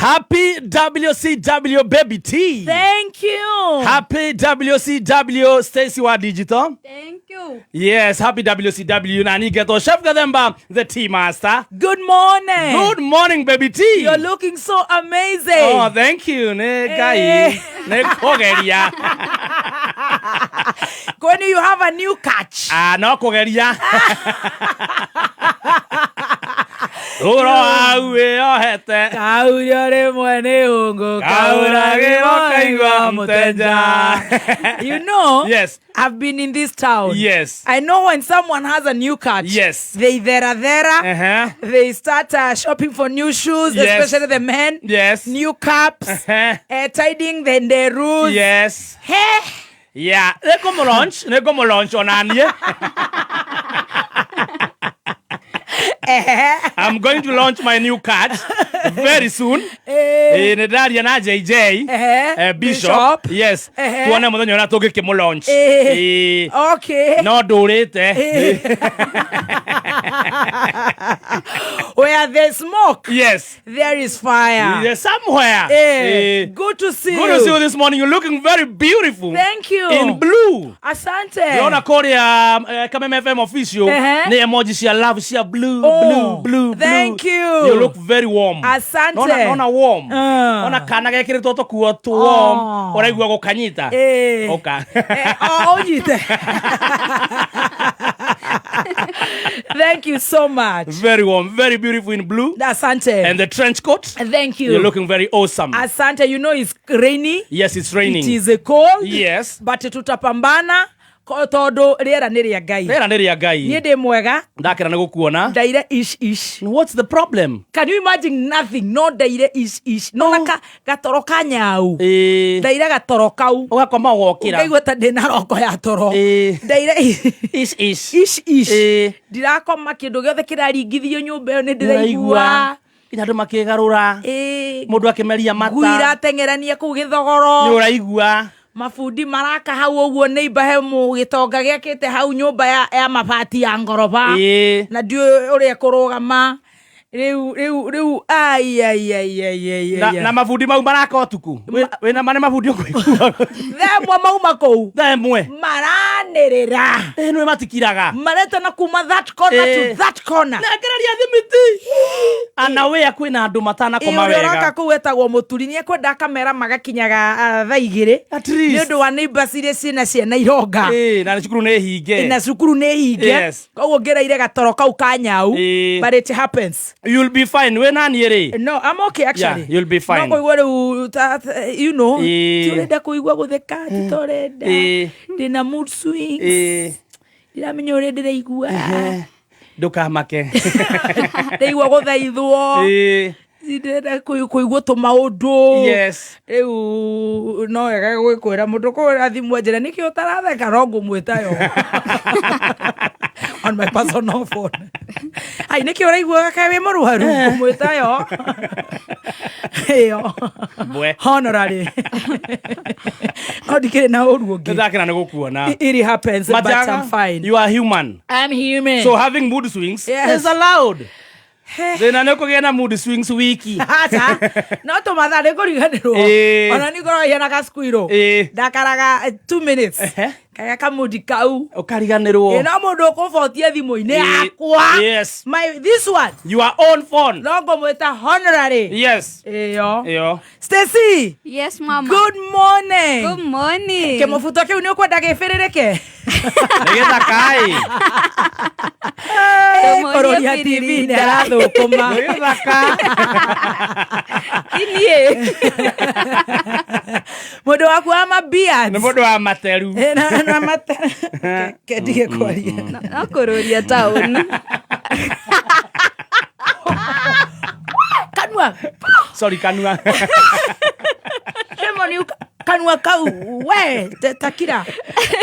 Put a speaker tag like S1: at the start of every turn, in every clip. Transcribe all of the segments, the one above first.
S1: Happy WCW Baby T.
S2: Thank you.
S1: Happy WCW Stacy wa Digital.
S3: Thank you.
S1: Yes, happy WCW na Geto Chef Gathemba, the tea master.
S2: Good morning.
S1: Good morning, Baby T.
S2: You're looking so amazing.
S1: Oh, thank you. Ne Ngai.
S2: Eh.
S1: Ne kugeria.
S2: Kwani you have a new catch.
S1: Ah, no kugeria. Uro au wĩyohete.
S2: Kaurio rĩmwe nĩ ũngũ
S1: Kauragĩrwo kaigua mũtenja.
S2: You know,
S1: Yes.
S2: I've been in this town.
S1: Yes.
S2: I know when someone has a new catch.
S1: Yes.
S2: They thera thera. They start shopping for new shoes, especially the men.
S1: Yes.
S2: New caps. Tidying the nderus.
S1: Yes.
S2: He.
S1: Yeah, nĩngũmũ-launch, nĩngũmũ-launch ona niĩ. I'm going to launch my new card very soon.
S2: Eh.
S1: Ĩĩ, nĩ ndĩraria na JJ. Bishop.
S2: Bishop.
S1: Yes.
S2: Ehe.
S1: Tuone mũthenya ũrĩa tũngĩkĩmũ launch.
S2: Eh.
S1: Ĩĩ.
S2: Okay.
S1: No ndũrĩte.
S2: Where there's smoke,
S1: Yes.
S2: there is fire.
S1: Yes, somewhere.
S2: Eh,
S1: Ĩĩ.
S2: good to see
S1: Good
S2: you.
S1: to see you this morning. You're looking very beautiful.
S2: Thank you.
S1: In blue.
S2: Asante.
S1: Ndĩrona kũrĩa Kameme FM official
S2: Ehe.
S1: nĩ emoji cia love cia blue,
S2: Oh,
S1: blue, blue,
S2: thank
S1: blue.
S2: you.
S1: You look very warm.
S2: Asante.
S1: Nona warm.
S2: Ah.
S1: Ona kana gekĩrĩtwo tũkuo tũ warm.
S2: Oh.
S1: Ũraigua gũkanyita.
S2: Eh.
S1: Ũka.
S2: Eh, oh, ũnyite. Thank you so much.
S1: Very warm, very beautiful in blue.
S2: Asante.
S1: And the trench coat.
S2: Thank you.
S1: You're looking very awesome.
S2: Asante. You know it's rainy.
S1: Yes, it's raining.
S2: It is a cold.
S1: Yes.
S2: But tutapambana tondu rĩera nĩ rĩa Ngai.
S1: Rĩera nĩ rĩa
S2: Niĩ
S1: Ngai.
S2: ndĩ mwega.
S1: Ndakena nĩ gũkuona.
S2: Ndaire ish ish.
S1: What's the problem?
S2: Can you imagine nothing? No ndaire ish ish. No na gatoro ka nyau.
S1: Ĩĩ.
S2: Ndaire gatoro kau.
S1: Ũgakoma ũgokĩra.
S2: Ngaigua ta ndĩna roko ya toro.
S1: Ĩĩ.
S2: Ndaire
S1: Ish ish.
S2: ish ish.
S1: Ĩĩ.
S2: Ndirakoma kĩndũ gĩothe kĩraringithio nyũmba ĩyo nĩ ndĩraigua.
S1: Nginya andũ makĩgarũra.
S2: Ĩĩ.
S1: Mũndũ akĩmeria mata.
S2: Ngui irateng'erania kũu gĩthogoro.
S1: Nĩ ũraigua.
S2: Mabundi maraka hau ũguo neighbor he mũgĩtonga gĩakĩte hau nyũmba ya mabati ya ngoroba.
S1: Ĩĩ.
S2: Na ndiũĩ ũrĩa ĩkũrũgama. Rĩu rĩu rĩu ai ai ai ai ai
S1: Na,
S2: ai.
S1: na mabundi mau maraka ũtukũ. Wĩna ma nĩ mabundi ũkũigua.
S2: Thaa ĩmwe mauma kũu.
S1: Thaa ĩmwe.
S2: Maranĩrĩra.
S1: Ĩĩ nĩ matikiraga.
S2: Maretana kuma that corner
S1: Ĩĩ.
S2: to that corner.
S1: Nengereria thimiti. Anawea kwĩna andũ matanakoma
S2: Ĩĩ, ũrĩa ũroka
S1: wega.
S2: kũu etagwo mũturi nĩ ekwenda akamera magakinyaga thaa igĩrĩ.
S1: At least.
S2: Nĩ ũndũ wa neighbors iria ciĩna ciana ironga.
S1: Ĩĩ, na cukuru nĩ hinge.
S2: Na cukuru nĩ hinge.
S1: Yes.
S2: Koguo ngĩraire gatoro kau ka nyau.
S1: Ĩĩ.
S2: But it happens.
S1: You'll be fine. Wĩ naniĩ rĩ?
S2: No, I'm okay actually.
S1: Yeah, you'll be fine.
S2: No kũigua rĩu you know,
S1: Ĩĩ.
S2: ti ũrenda kũigua gũtheka, ti ta ũrenda.
S1: Ĩĩ.
S2: Ndĩna mood swings.
S1: Ĩĩ.
S2: Ndiramenya ũrĩa ndĩraigua.
S1: Ndũkamake.
S2: Ndĩraigua gũthaithwo.
S1: Ĩĩ.
S2: Ndĩrenda kũigua tũmaũndũ.
S1: Yes.
S2: Rĩu no wega gwĩkwĩra mũndũ kũhũra thimũ anjĩre nĩkĩ ũtaratheka no ngũmwĩta yo. On my personal phone. Ai nĩkĩ ũraiguaga kaĩ wĩ mũrwaru ngũmwĩta yo. Ĩyo.
S1: Mbwe.
S2: Honorary. No ndikĩrĩ na ũru ũngĩ.
S1: Nĩndakena nĩ gũkuona.
S2: It happens, but
S1: Matiaga,
S2: I'm fine.
S1: You are human.
S2: I'm human.
S1: So having mood swings
S2: Yes.
S1: is allowed. Thĩna nĩ kũgĩa na mood swings wiki.
S2: Aca, no tũmathaa nĩ kũriganĩrwo.
S1: Ĩĩ.
S2: Ona nĩ ngoragwo ihana gaskuirũ.
S1: Ĩĩ.
S2: Ndakaraga 2 minutes.
S1: Ehe.
S2: Kagĩa kamudi kau.
S1: Ũkariganĩrwo.
S2: Ĩ, no mũndũ ũkũbotia thimũ-inĩ
S1: Ĩĩ.
S2: yakwa.
S1: Yes.
S2: My, this one.
S1: Your own phone.
S2: No ngũmwĩta honorary.
S1: Yes.
S2: Ĩyo.
S1: Ĩyo.
S2: Stacy.
S3: Yes, mama.
S2: Good morning.
S3: Good morning.
S2: Kĩmũbuto kĩu nĩ ũkwenda gĩbĩrĩrĩke?
S1: Nĩ gĩthaka-ĩ.
S3: Tũmũrie
S2: Kũrũria TV nĩ
S3: biririnda.
S2: arathũkũma.
S1: Nĩ gĩthaka.
S3: Ti niĩ.
S2: Mũndũ waku wa mabeards.
S1: Nĩ mũndũ wa materu.
S2: Eh, na mate. Kendige kwaria.
S3: No kũrũria town.
S2: Kanua.
S1: Sorry, kanua.
S2: Shame on you. Kanua kau. We, takira.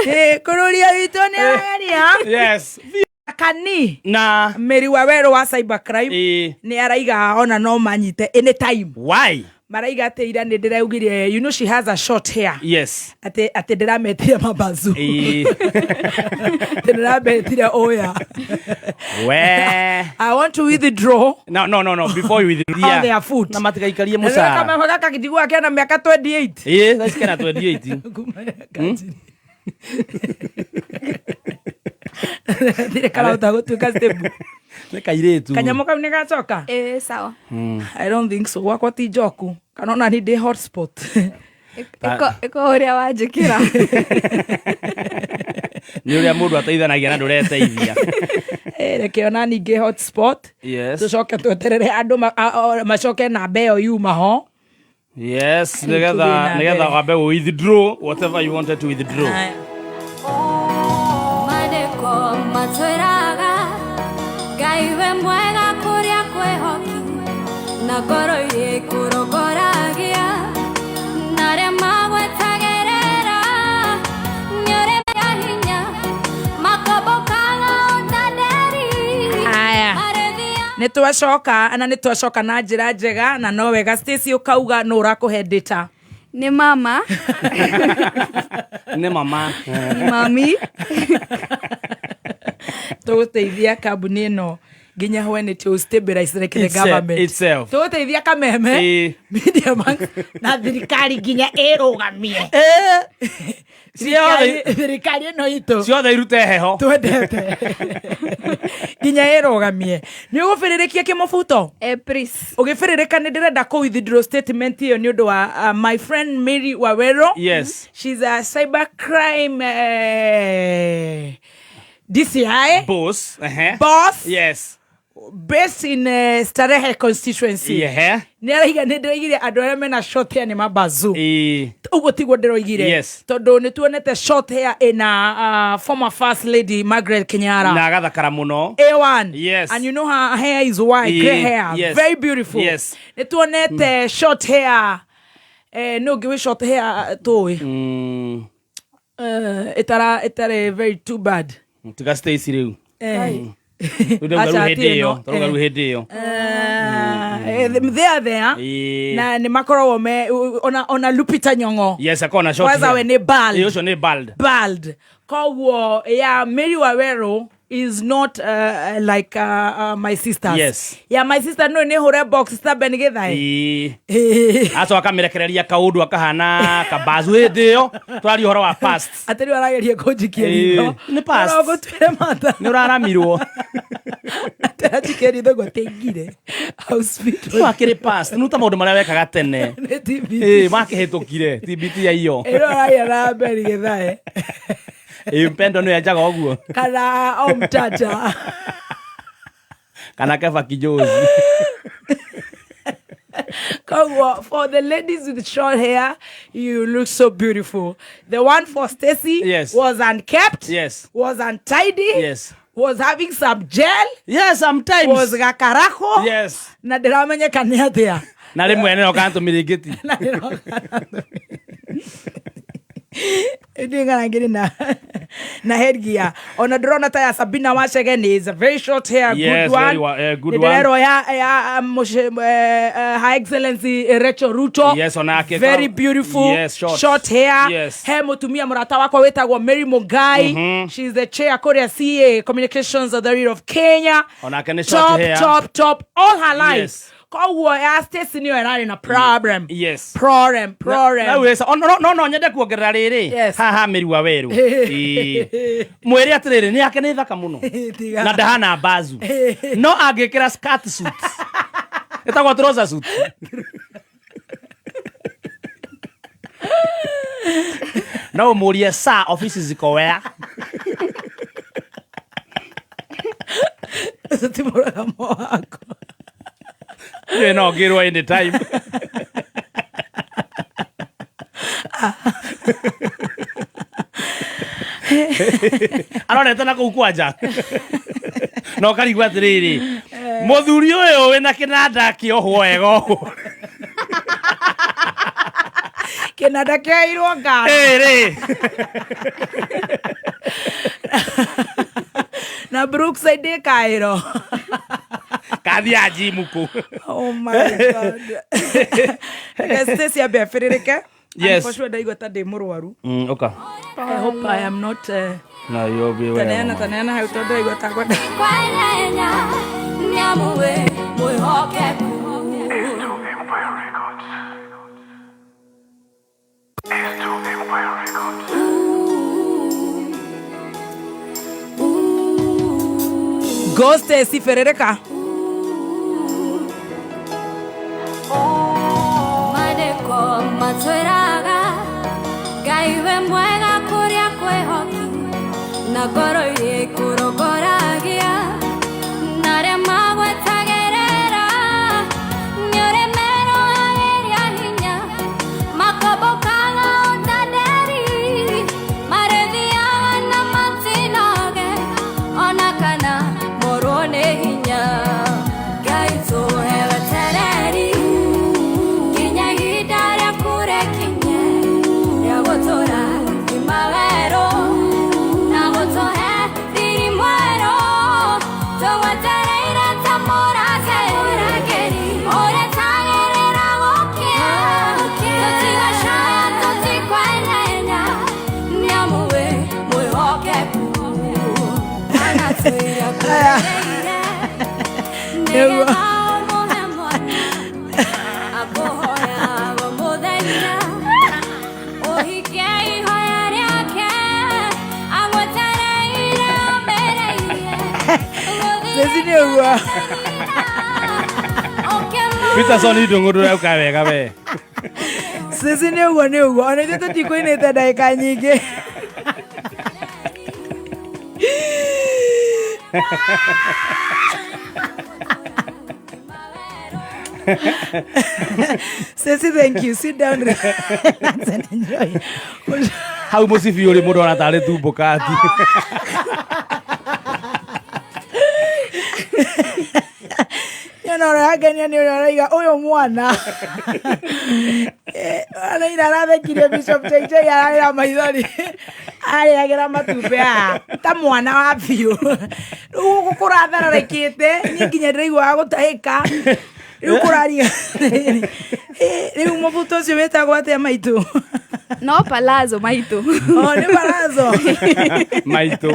S2: Eh, kũrũria witũ nĩ arageria.
S1: Yes.
S2: Kani.
S1: Na.
S2: Mĩri wa werũ wa cybercrime
S1: Ĩĩ.
S2: nĩ araiga ona no manyite anytime.
S1: Why?
S2: Maraiga atä ira nä ndä raugire, you know she has a short hair.
S1: Yes.
S2: Atä ndä rametire mabazu.
S1: Ĩĩ.
S2: Atä ndä rametire oya.
S1: We.
S2: I want to withdraw
S1: No, no, no, no, before you withdraw.
S2: on their foot.
S1: Na matikaikarie mũcara.
S2: Kamwe gaka kitigua kena mä aka 28.
S1: Ĩĩ, thaa ici kena 28.
S2: Kuma kanjini. Thire karahota gå stable.
S1: Nĩ kairĩtu.
S2: Kanyamå kau nä gacoka.
S3: Ĩ sawa.
S2: I don't think so. Gwakwa ti njoku kana ona ni ndä hotspot.
S3: Ĩko ũrĩa wanjĩkĩra.
S1: Nĩ ũrĩa mũndũ ateithanagia na ndũreteithia.
S2: Eh, reke ona ningä hotspot.
S1: Yes.
S2: Tå coke tweterere andå macoke namba ä yo yuma ho.
S1: Yes,
S2: Tũthiĩ
S1: nĩgetha
S2: na
S1: nĩgetha
S2: mbere.
S1: wambe withdraw whatever you wanted to withdraw.
S2: Aya.
S4: Mandĩko matwĩraga Ngai we mwega kũrĩa kwĩhoki na ngoro iria ikũrongoragia na arĩa magwetagĩrĩra nĩ ũrĩ mea hinya makombokaga o ta nderi.
S2: Aya.
S4: Marĩthia-
S2: Nä twacoka na nä twacoka na njä ra njega na no wega Stacy ũkauga nå ũrakũhe data.
S3: Nĩ mama.
S1: Nĩ mama.
S3: Nĩ mami.
S2: Tũgũteithia kambuni ĩno nginya when it will stabilize like the government
S1: Itself.
S2: Tũgũteithia Kameme
S1: Ĩĩ.
S2: Media Max na thirikari nginya ĩrũgamie.
S1: Ciothe
S2: Thirikari ĩno itũ
S1: ciothe irute heho.
S2: Twendete nginya ĩrũgamie. Nĩ ũgũbĩrĩrĩkia kĩmũbuto.
S3: Eh, please.
S2: Ũgĩbĩrĩrĩka nĩ ndĩrenda kũ withdraw statement ĩyo nĩ ũndũ wa my friend Mary Wawero.
S1: Yes.
S2: She's a cyber crime DCI
S1: Boss. Ehe.
S2: boss.
S1: Yes.
S2: Based in Starehe constituency.
S1: Ehe.
S2: Nä araiga nä ndäroigire andå arä a mena short hair nä mabazu.
S1: Ĩĩ.
S2: Ũguo tiguo ndĩroigire.
S1: Yes.
S2: Tondå nä tuonete short hair ĩna former first lady Margaret Kenyatta.
S1: Na agathakara mũno.
S2: A1.
S1: Yes.
S2: And you know her hair is white, grey hair.
S1: Yes.
S2: Very beautiful.
S1: Yes.
S2: Nä tuonete short hair. Eh, nä å ngä wä short hair tå ä ĩtarĩ very too bad.
S1: Tiga Stacy rĩu.
S2: Eh.
S1: Rĩu ndauga
S2: Acha
S1: rĩu hĩndĩ
S2: atie
S1: ĩyo.
S2: ĩno.
S1: Tũrauga rĩu hĩndĩ ĩyo.
S2: They are there.
S1: Ĩĩ.
S2: Na nä makoragwo me ona Lupita Nyong'o.
S1: Yes, akona short
S2: Kwanza
S1: hair.
S2: we nä bald.
S1: Ĩĩ, ũcio nĩ bald.
S2: Bald. Koguo ya Mary Wawero is not like my sisters.
S1: Yes.
S2: Ya my sister no nä hå re box ta Ben Githae.
S1: Ĩĩ. Acoka akamĩrekereria kaũndũ akahana kabazu hĩndĩ ĩyo tũraria ũhoro wa past.
S2: Atä rä u arageria kå njikia
S1: Ĩĩ,
S2: ritho.
S1: nĩ past.
S2: Gå twä re mata.
S1: Nĩ ũraramirwo.
S2: Atä ranjikia ritho ngwateingire.
S1: Rĩu akĩrĩ past nĩ ta maũndũ marĩa wekaga tene.
S2: Nä TBT.
S1: Ĩĩ, makĩhĩtũkire TBT ya iyo.
S2: Ä ro aragia na Ben Githae.
S1: Ĩĩ, mpendo nĩ enjaga ũguo.
S2: Kana o mtata.
S1: Kana Keba Kinjozi.
S2: Koguo, for the ladies with short hair, you look so beautiful. The one for Stacy
S1: Yes.
S2: was unkept,
S1: Yes.
S2: was untidy,
S1: Yes.
S2: was having some gel,
S1: Yes, sometimes.
S2: was gakarako,
S1: Yes.
S2: na ndĩramenyeka nĩ atĩa.
S1: Na rĩmwe nĩ okaga tũmĩrĩngĩti.
S2: Na ndĩroka ndä ngarangä na headgear ona ndĩrona ta ya Sabina Wachege ni is a very short hair.
S1: Yes,
S2: good one.
S1: very good
S2: Nĩ
S1: one.
S2: ndĩrerwo ya Her Excellency Rachel Ruto.
S1: Yes, onake.
S2: Very beautiful.
S1: Yes, short.
S2: Short hair.
S1: Yes.
S2: He mutumia mũrata wakwa wĩtagwo Mary Mugai. She's the chair kũrĩa CA Communications Authority of Kenya.
S1: Onake nĩ short
S2: Top,
S1: hair.
S2: top, top all her life.
S1: Yes.
S2: Koguo ya Stacy nĩyo ĩrarĩ na problem.
S1: Yes.
S2: Problem, problem.
S1: Na wĩca- o, no nyende kuongerera rĩrĩ.
S2: Yes.
S1: Haha Mary Waweru. Ĩĩ. Mwĩre atĩrĩrĩ nĩ yake nĩ thaka mũno.
S2: Tiga.
S1: Na ndahana mbazu. No angĩkĩra skirt suit. Ĩtagwo trouser suit. No ũmũrie sa office ziko where?
S2: Ti mũrũgamo wakwa.
S1: Ĩyo no ngĩrwo anytime. Arorete na kũu kwanja na ũkarigwo atĩrĩrĩ mũthuri ũyũ wĩna kĩnanda kĩohwo wega ũũ.
S2: Kĩnanda kĩoirwo ngara.
S1: Ĩrĩ.
S2: Na Brookside ĩkaĩro.
S1: Kathia jimu kũ.
S2: Oh my God. Reke Stacy ambe abĩrĩrĩke.
S1: Yes.
S2: For sure ndaigua ta ndĩ mũrwaru.
S1: Ũka.
S2: I hope I am not
S1: No, you'll be well.
S2: taneana
S1: Mama.
S2: taneana hau tondũ ndaigua ta ngwenda.
S4: Kwelenya nĩamuwe mwĩhokeku.
S2: Go Stacy bĩrĩrĩka.
S4: Maandĩko matwĩraga Ngai we mwega kũrĩa kwĩhoki na ngoro iria ikũrongoragia na arĩa magwetagĩrĩra nĩ ũrĩ merohagĩria hinya makombokaga o ta nderi marĩthiaga na matinoge ona kana morwo nĩ hinya. Ngai tũhe wetereri nginya ihinda rĩaku rĩkinye rĩa gũtũra ngima werũ na gũtũhe riri mwerũ tũgwetereire ta mũrangĩri ũrĩtagĩrĩra gũkĩa tũtigacaya tũtikwenenya nĩamu wĩ mwĩhokeku anatwĩra kwĩrĩire nĩgetha ũmũhe mwana akũhoyaga mũthenya ũhike ihoya rĩake agwetereire ũmĩrĩirie.
S2: Stacy nĩ ũguo.
S1: Peterson Idung'u ndũrauka wega we.
S2: Stacy nĩ ũguo nĩ ũguo. Ona ithuĩ tũtikũinĩte ndagĩka nyingĩ. Stacy, thank you. Sit down, relax and enjoy.
S1: Hau mũcibi ũrĩ mũndũ ona tarĩ tumbũkati.
S2: Nyona ũrĩa nĩ ũrĩa ũraiga ũyũ mwana. Araira arathekirie Bishop JJ ararĩra maithori. Arĩagĩra matumbĩ aya ta mwana wa biũ. Rĩu gũkũ kũrathararĩkĩte niĩ nginya ndĩraiguaga gũtahĩka. Rĩu kũraria. Rĩu mũbuto ũcio wĩtagwo atĩa maitũ?
S3: No palazzo maitũ.
S2: Oh, nĩ barazo.
S1: Maitũ.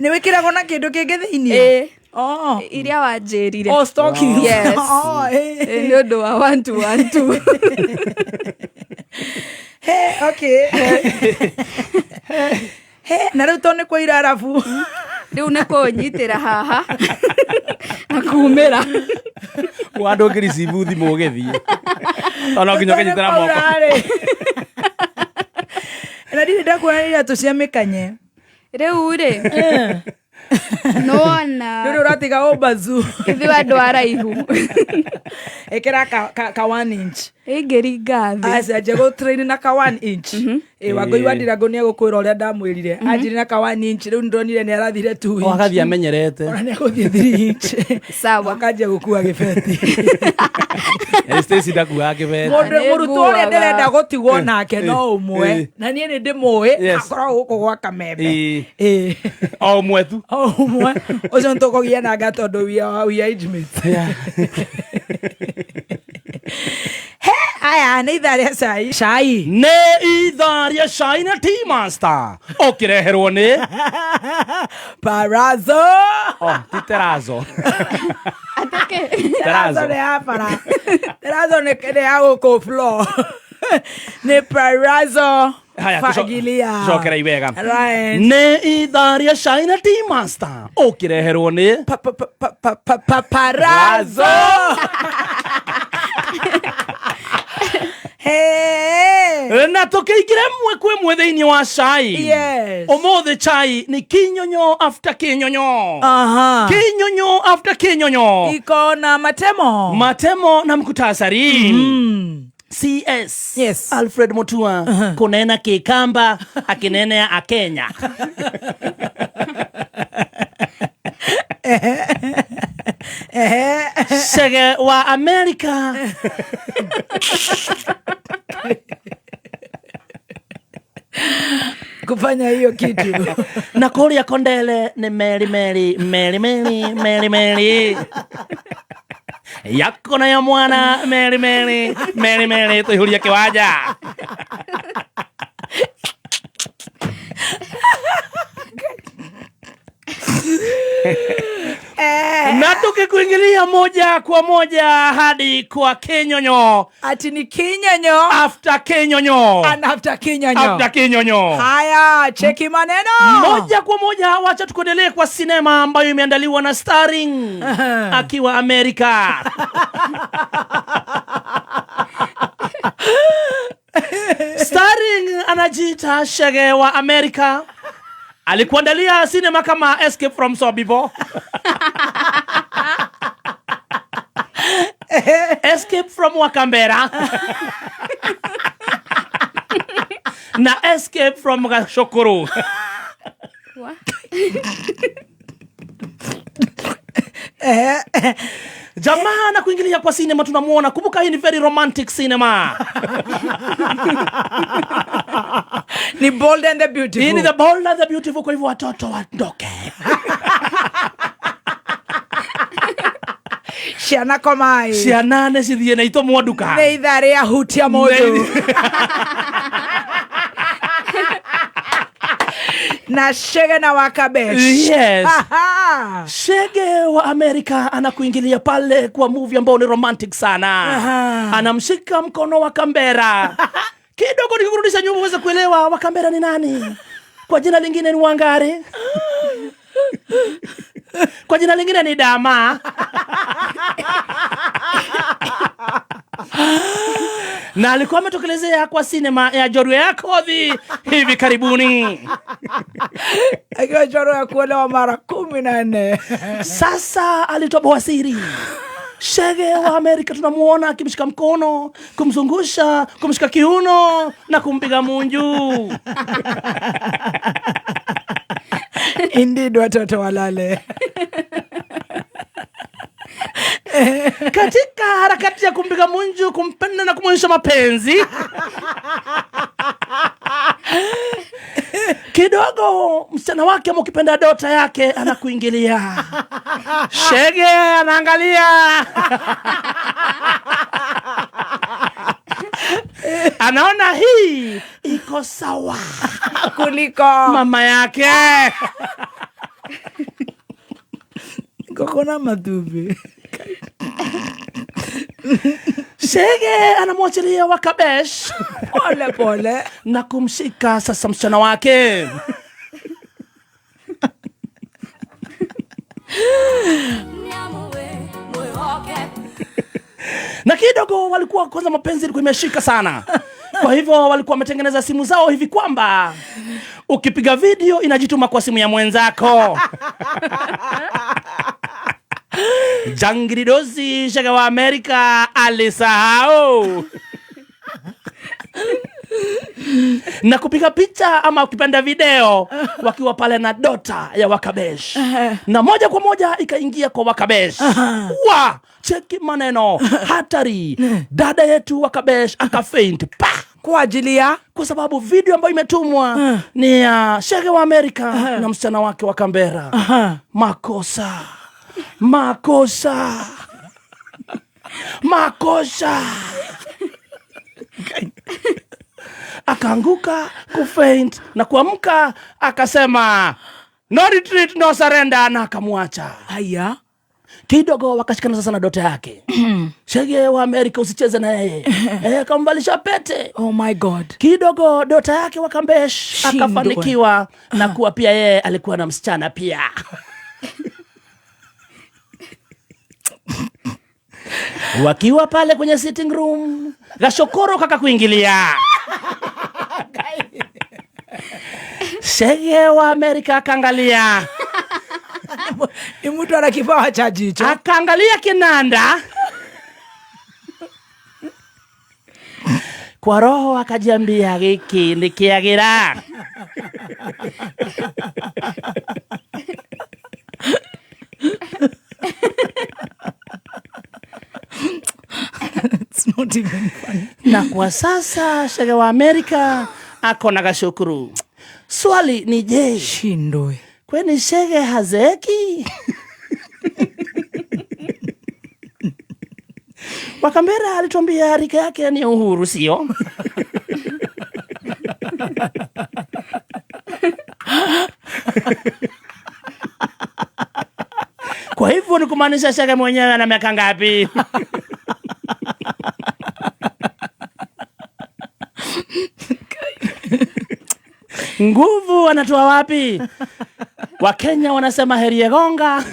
S2: Nĩ wĩkĩragwo na kĩndũ kĩngĩ thĩiniĩ?
S3: Ĩĩ.
S2: Oh.
S3: Iria wanjĩrire.
S2: Oh, stockings.
S3: Yes.
S2: Oh, eh.
S3: Ĩĩ, nĩ ũndũ wa one two one two.
S2: Hey, okay. Hey, na rĩu to nĩ kwaira arabu.
S3: Rĩu nĩ kũnyitĩra haha na kumĩra.
S1: Wa ndũngĩricibu thimũ ũgĩthiĩ. Ona nginya ũkĩnyitĩra moko.
S2: Na ndirĩ ndakuona iratũ cia mĩkanye.
S3: Rĩu rĩ nĩwona
S2: Rĩrĩ ũratiga ũmbazu.
S3: ithuĩ andũ araihu
S2: Ĩkĩra ka 1 inch.
S3: Ĩngĩringa thĩ.
S2: Aca nje gũ train na ka 1 inch. Ĩ Wangũi wa Ndirango nĩ egũkwĩra ũrĩa ndamwĩrire. Anjire na ka 1 inch rĩu nĩndonire nĩ arathire 2
S1: O
S2: inch.
S1: agathiĩ amenyerete.
S2: Ona nĩ egũthiĩ 3 inch.
S3: Sawa.
S2: Akanjia gũkua gĩbeti.
S1: Stacy ndakuaga kĩbeti.
S2: Mũndũ
S3: Nĩ
S2: mũrutwo ũrĩa
S3: nguaga.
S2: ndĩrenda gũtigwo nake no ũmwe na niĩ nĩ ndĩmũĩ
S1: Yes.
S2: akoragwo gũkũ gwa Kameme.
S1: Ĩĩ.
S2: Ĩĩ.
S1: O ũmwe tu.
S2: O ũmwe ũcio nĩtũkũgĩa nanga tondũ we are age mates. He aya nĩ ithaa rĩa cai. Cai.
S1: Nĩ ithaa rĩa cai na Tea Master. Ũkĩreherwo nĩ
S2: Barazo.
S1: Oh, ti terazo.
S3: Atĩkĩ?
S2: Terazo nĩ ya bara. Terazo nĩ ya gũkũ floor. Nĩ Barazo.
S1: Haya,
S2: Fagilia.
S1: tucokerei wega.
S2: Right.
S1: Nĩ ithaa rĩa cai na Tea Master. Ũkĩreherwo nĩ
S2: Pa, pa, pa, pa, pa, pa, paparazzo. Hey.
S1: Na tũkĩingĩra ĩmwe kwa ĩmwe thĩinĩ wa cai.
S2: Yes.
S1: Ũmũthĩ chai nĩ kinyonyo after kinyonyo.
S2: Aha.
S1: Kinyonyo after kinyonyo.
S2: Iko na matemo.
S1: Matemo na mkutasari. CS.
S2: Yes.
S1: Alfred Mutua kunena Kikamba akinenea Akenya. Chege wa Amerika.
S2: Kufanya hiyo kitu.
S1: Na kũrĩa Kondele nĩ meri meri meri meri meri meri yako na ya mwana meri meri meri meri tũihũrie kĩwanja. Na tukikuingilia moja kwa moja hadi kwa Kinyonyo.
S2: Ati ni Kinyonyo.
S1: After Kinyonyo.
S2: And after Kinyonyo.
S1: After Kinyonyo.
S2: Haya, cheki maneno.
S1: Moja kwa moja wacha tukuendelee kwa sinema ambayo imeandaliwa na Starring akiwa Amerika. Starring anajiita Shege wa Amerika. Alikuandalia sinema kama Escape from Sobibor, Escape from Wakambera na Escape from Gashokoro. Jamaa na kuingilia kwa sinema tunamuona. Kumbuka hii ni very romantic cinema.
S2: Ni Bold and the Beautiful.
S1: Hii ni The Bold and the Beautiful, kwa hivyo watoto waondoke.
S2: Ciana komai.
S1: Ciana nĩ cithiĩ na itũmwo nduka.
S2: Nĩ ithaa rĩa hutia mũndũ. Na Shege na Wakabesh.
S1: Yes.
S2: Aha.
S1: Shege wa Amerika anakuingilia pale kwa movie ambao ni romantic sana.
S2: Aha.
S1: Anamshika mkono wa Kambera. Kidogo nikikurudisha nyuma uweze kuelewa Wakambera ni nani. Kwa jina lingine ni Wangari. Kwa jina lingine ni Dama. Na alikuwa ametokelezea kwa sinema ya Jorwe ya Kodhi hivi karibuni.
S2: Akiwa Jorwe ya kuolewa mara 14.
S1: Sasa alitoboa siri. Shege wa Amerika tunamuona akimshika mkono, kumzungusha, kumshika kiuno na kumpiga munju.
S2: Indeed, watoto walale.
S1: Katika harakati ya kumpiga munju, kumpenda na kumwonyesha mapenzi, kidogo msichana wake ama ukipenda dota yake anakuingilia. Shege anaangalia. Anaona hii iko sawa
S2: kuliko
S1: mama yake.
S2: Kokona matubi.
S1: Shege anamwachilia Wakabesh
S2: pole pole
S1: na kumshika sasa msichana wake. Na kidogo walikuwa kwanza mapenzi ilikuwa imeshika sana. Kwa hivyo walikuwa wametengeneza simu zao hivi kwamba ukipiga video inajituma kwa simu ya mwenzako. Jangiridosi Shege wa Amerika alisahau. Na kupiga picha ama ukipenda video wakiwa pale na dota ya Wakabesh. Na moja kwa moja ikaingia kwa Wakabesh. Wa, cheki maneno hatari. Dada yetu Wakabesh akafaint pa.
S2: Kwa ajili ya?
S1: Kwa sababu video ambayo imetumwa ni ya Shege wa Amerika na msichana wake wa Kambera. Makosa. Makosa. Makosa. Akaanguka kufaint na kuamka akasema no retreat no surrender, na akamwacha.
S2: Haya.
S1: Kidogo wakashikana sasa na dota yake. Shege wa Amerika usicheze na yeye. Akamvalisha pete.
S2: Oh my God.
S1: Kidogo dota yake Wakambesh
S2: Shindwe.
S1: akafanikiwa na kuwa pia yeye alikuwa na msichana pia. Wakiwa pale kwenye sitting room, Gashokoro kaka kuingilia. Shege wa Amerika akaangalia.
S2: Ni mtu ana kipawa cha jicho.
S1: Akaangalia kinanda. Kwa roho akajiambia giki ni kiagira.
S2: It's not even funny.
S1: Na kwa sasa Shege wa Amerika ako na Gashukuru. Swali ni je,
S2: Shindwe.
S1: kweni Shege hazeeki? Wakambera alituambia rika yake ni Uhuru, sio? Kwa hivyo ni kumaanisha Shege mwenyewe ana miaka ngapi? Nguvu anatoa wapi? Wakenya wanasema heri yegonga.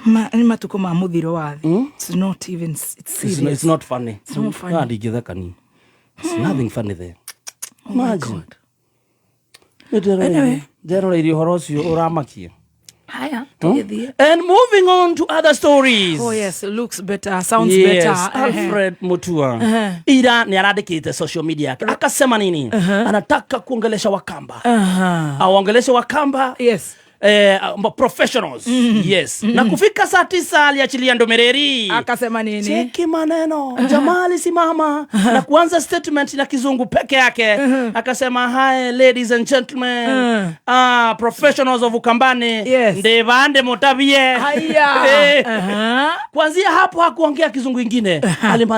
S2: Nĩ matukũ ma mũthiro wa thĩ. It's not even, it's serious.
S1: It's not funny.
S2: It's not funny.
S1: Ah, ndingĩtheka ni. It's nothing funny there.
S2: Oh my
S1: Imagine.
S2: God. Anyway.
S1: Nderoreirie ũhoro ũcio ũramakia.
S2: Haya, tũgĩthiĩ.
S1: And moving on to other stories.
S2: Oh yes, looks better, sounds
S1: Yes,
S2: better.
S1: Alfred Mutua ira ni arandikite social media yake akasema nini? Anataka kuongelesha Wakamba, awaongeleshe Wakamba
S2: Yes.
S1: professionals. Yes. Na kufika saa 9 aliachilia ndomereri
S2: Akasema nini?
S1: Cheki maneno jamaa alisimama na kuanza statement na kizungu peke yake akasema, hi ladies and gentlemen, professionals of Ukambani,
S2: Yes.
S1: ndivande mutabie.
S2: Haya.
S1: Kuanzia hapo hakuongea kizungu ingine.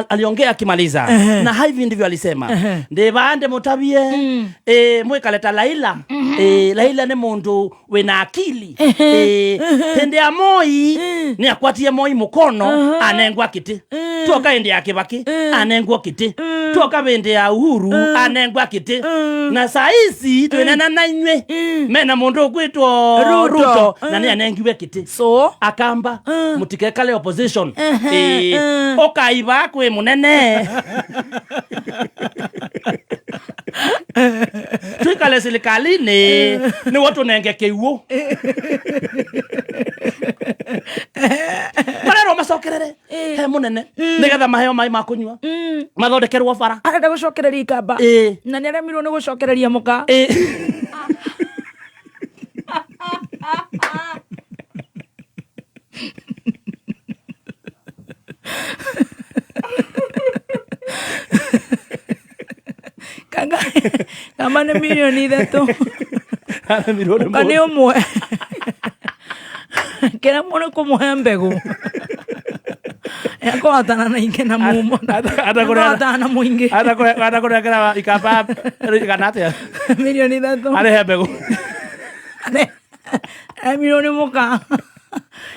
S1: Aliongea akimaliza na hivi ndivyo alisema, ndivande mutabie, mwikaleta Laila. Laila ni mundu wina akili. Hindi ya Moi ni akwatie Moi mukono anengwa kiti, tuoka hindi ya Kibaki anengwa kiti, tuoka hindi ya Uhuru anengwa kiti, na saizi twinena na inywe mena mundu ukwitwo
S2: Ruto.
S1: Ruto na ni anengiwe kiti.
S2: So
S1: Akamba mutikekale opposition, ukaiba kwi munene, twikale silikalini niwo tunenge kiuo marerwo macokerere he munene nigetha maheo mai ma kunyua mathondekerwo bara.
S2: Arenda gũcokereria ikamba na nĩ aremirwo nĩ gũcokereria mũka. Kanga kamba nĩ mirioni ithatũ.
S1: Aremirwo nĩ
S2: Mũka nĩ
S1: mũndũ.
S2: ũmwe kĩrĩa mũno kũmũhe mbegũ ekũhotana na ingĩ na mumo
S1: Ata
S2: na mũingĩ.
S1: Atakũnengera ikamba kana atia?
S2: Mirioni ithatũ.
S1: Arehe mbegũ.
S2: Aremirwo nĩ mũka.